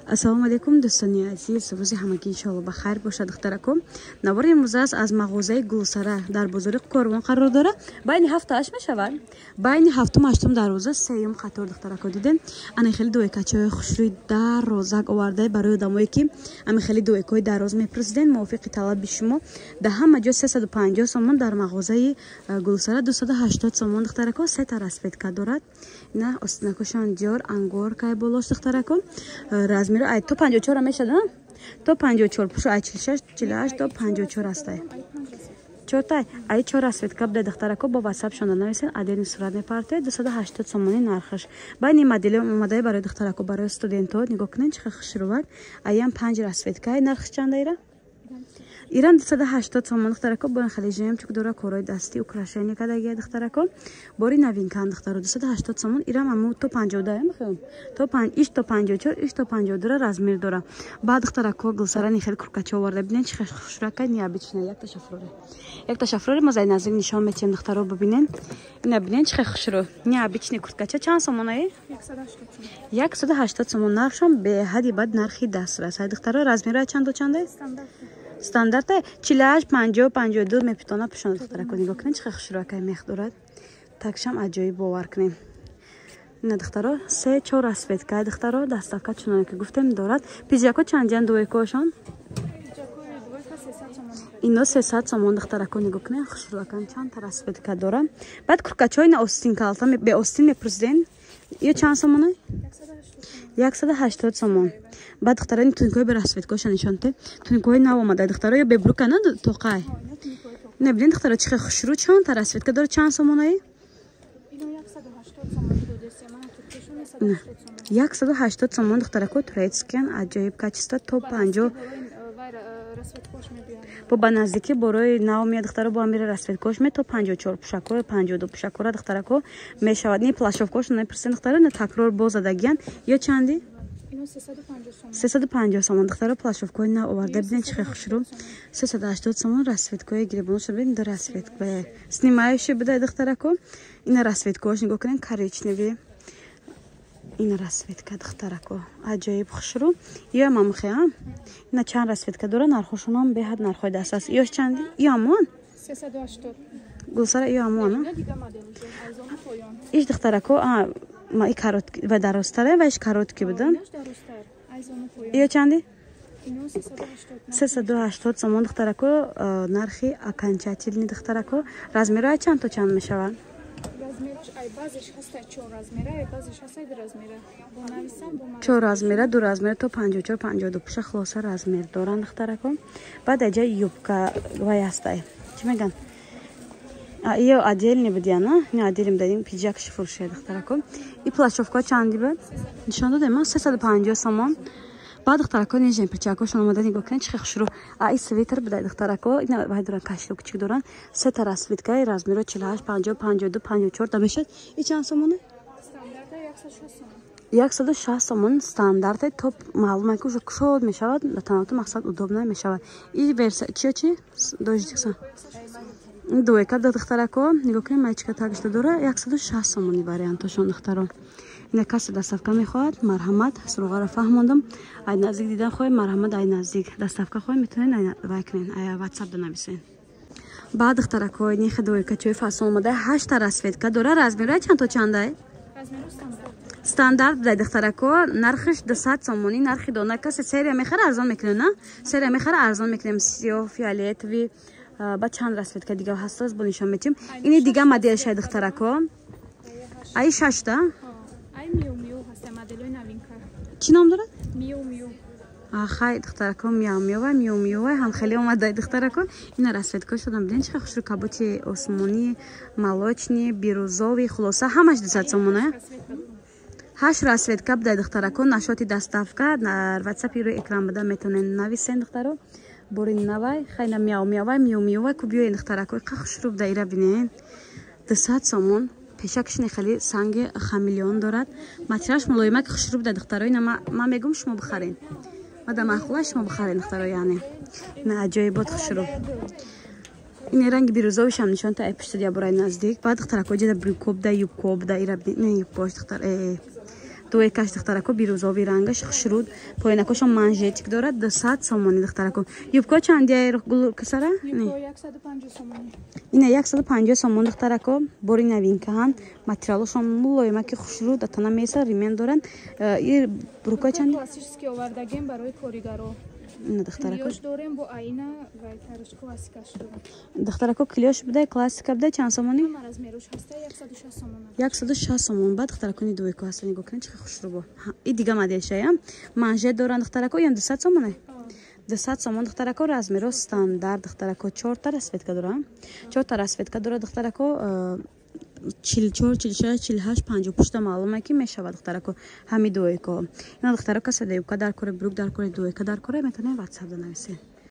Ассалому алайкум, дӯстони азиз. Рӯзи ҳамагӣ, иншоалло, ба хайр бошад, духтараком. Навори имрӯз аст аз мағозаи Гулсара, дар бозори Корвон қарор дорад. Байни ҳафту ҳашт мешавад, байни ҳафтум ҳаштум дарвоза, сеюм қатор. Духтарако, дидем, ана хеле двойкачаҳои хушрӯи дарозак оварда барои одамое, ки ами хеле двойкаҳои дароз мепурсиден. Мувофиқи талаби шумо дар ҳама ҷо 350 сомон, дар мағозаи Гулсара 280 сомон. Духтарако, сета расцветка дорад. Ина остинакошон диёр ангоркай болош. Духтарако, размеро ай то 54 мешада, то 54 пушу, ай 46, 48 то 54 астай. Чортай ай чор расцветка буда. Духтарако, бо ватсап шонда нависен, отдельный сурат мепарте. 280 сомони нархаш. Байни модели омадаи барои духтарако, барои студентҳо. Нигоҳ кунед, чӣ хел хушрӯвад. Аям панҷ расцветка. Нархш чанда ира? Ирам 280 сомон. Духтарако, бо хеле жемчуг дора, корҳои дастӣ, украшение кардагия. Духтарако, бори новинкан. Духтаро, 280 сомон. Ирам аму то 52 мехоҳем, то иш то 54, иш то 52 размер дора. Баъд, духтарако, Гулсарани хеле курткачо оварда. Бинен, чӣ хушрӯяка, необычная. Якта шафроре, якта шафроре мо зай наздик нишон метиҳем. Духтаро, бибинен, ина бинен, чӣ хел хушрӯ, необычный курткача. Чанд сомонаи? 180 сомон нархшон, беҳади бад нархи дастрас. Духтаро, размерои чанд то чанда? Стандарта 48, 50, 52 мепитона пӯшона. Духтарако, нигоҳ кунед, чӣ хел хушрӯякай мех дорад, такшам аҷоиб, бовар кунем. Ина, духтаро, се чор расцветка. Духтаро, доставка, чуноне ки гуфтем, дорад. Пиджако чандиян, двойкошон? Ино 300 сомон. Духтарако, нигоҳ кунед, хушрӯякан, чандта расцветка дора. Баъд курткачои на остин калта, бе остин мепурсиден, ё чанд сомона? 180 сомон. Баъд, духтарони, туникои бе расцветкоша нишон те. Туникои нав омада, духтаро, ё бе брюка на тоқай. Набинед, духтаро, чӣ хел хушрӯ, чандта расцветка дора. Чанд сомонаи? 180 сомон. Духтарако, турецкиян, аҷоиб качество, то 50 бо ба наздикӣ борои нав меяд. Духтаро, бо амира расцветкош ме то 54 пушако, 52 пушакора, духтарако, мешавад. Не плащовкош напурсен, духтаро, на такрор боз задагиян. Ё чанди? 350 сомон. Духтаро, плащовкои нав оварда. Бинед, чӣ хел хушрӯ, 380 сомон. Расцветкои гиребоношо бинед, ду расцветка снимающий буда. Духтарако, ина расцветкош нигоҳ кунед, коричневый, ина расцветка. Духтарако, аҷоиб хушрӯ. Ё мамухе, ина чанд расцветка дора. Нархошонам беҳад нархҳои дастрас. Ёш чанди? Ё амон, Гулсара, ё амон иш. Духтарако, и короткий ва дарозтаре ва иш короткий буда. Ё чанди? 380 сомон. Духтарако, нархи окончательный. Духтарако, размерои чанд то чанд мешавад? Размераш ай баъзеш ҳастай чор размера, ай баъзеш ҳастай ду размера. Бо нависам, бо Чор размера, ду размера, то 54, 52 пуша, хулоса, размер доранд, духтарако. Баъд аҷа юбка вай ҳастай, чӣ меган, ё отдельный будияна, не, отдельный будадим. Пиджак шифуршия, духтарако. И плащовка чанди буд, нишон додем? 350 сомон. Баъд, духтарако, нижний пиджакошон омада. Нигоҳ кунед, чӣ хел хушрӯ. А и свитер буда, духтарако, ина вай доран, кашлукчик доран. Сета расцветкаи, размеро 48, 50, 52, 54 да мешад. И чанд сомоне? 160 сомон стандарте. Топ маълуме, ки уже кушод мешавад, танату мақсад удобно мешавад. И верса чиё чи дождикса двойка да. Духтарако, нигоҳ кунед, маечка тагишта дора. 160 сомони вариантошон. Духтаро, ина касе доставка мехоҳад, марҳамат, суроғаро фаҳмондам. Ай наздик дидан хоҳед, марҳамат, ай наздик доставка хоҳед, метавонед вай кунед, ай ватсап да нависед. Баъд, духтарако, нихе двойкачои фасон омада, ҳашта расцветка дора. Размерои чанд то чандай? Стандарт буда. Духтарако, нархиш 200 сомонӣ, нархи дона. Касе серия мехара, арзон мекунем, на серия мехара, арзон мекунем. Сиёҳ, фиолетовый, ба чанд расцветка дига ҳастаз, бо нишон метиҳем. Ини дига моделшай, духтарако, аи шашта. Чӣ ном дорад? Хай, духтарако, мяу-мяува, миу-миува ҳам хеле омада. Духтарако, ина расцветка шудам. Бинед, чӣ хушрӯ: кабути осмонӣ, молочный, бирюзовый, хулоса, ҳамаш 200 сомона. Ҳашт расцветка буда. Духтарако, насчёти доставка дар ватсапи рӯи экран буда, метавонед нависен. Духтаро, бори навай хайна, мяу-мяувай, миу-миувай ку биёен. Духтарако, қа хушрӯ буда. Ира бинед, 200 сомон. Пешакшини хеле санги хамелеон дорад, материалш мулоимак, хушрӯ буда. Духтаро, ина ман мегӯм, шумо бихарен, мада маъқула, шумо бихарен. Духтаро, яъне ина аҷоибот, хушрӯ. Ин ранги бирюзовишам нишон та, пушта ябораи наздик. Баъд, духтарако, ҷада брюко буда, юбко буда. Ира бинед, юбкош, духтар, Двойкаш, духтарако, бирӯзовый рангаш хушруд, поинакошон манжетик дорад, 200 сомонӣ, духтарако. Юбко чандия, Гулсара? Ина 150 сомон, духтарако, бори новинкаҳанд, материалошон мулоимаки хушрӯ, датана меса, ремень доранд. И брюка чанд? Классический овардагем барои коригаро. Ина, духтарако. Дорем бо айна ва тарш классикаш дорем. Духтарако, клёш буда, классика буда, чанд сомонӣ? Ҳама размерош ҳаста, 160 сомон. 160 сомон. Ба духтаракони двойко ҳаста, нигоҳ кунед, чӣ хушрӯ. Бо и дига моделшаям манжет доранд, духтарако, ям 200 сомоне, 200 сомон, духтарако, размеро стандарт, духтарако, чорта расцветка дора, чорта расцветка дора, духтарако, 44, 46, 48, 50 пушта маълуме ки мешавад, духтарако, ҳами двойко. Ина, духтарако, касе юбка дар коре, брюк дар коре, двойка дар коре, метавонед ватсап да нависед.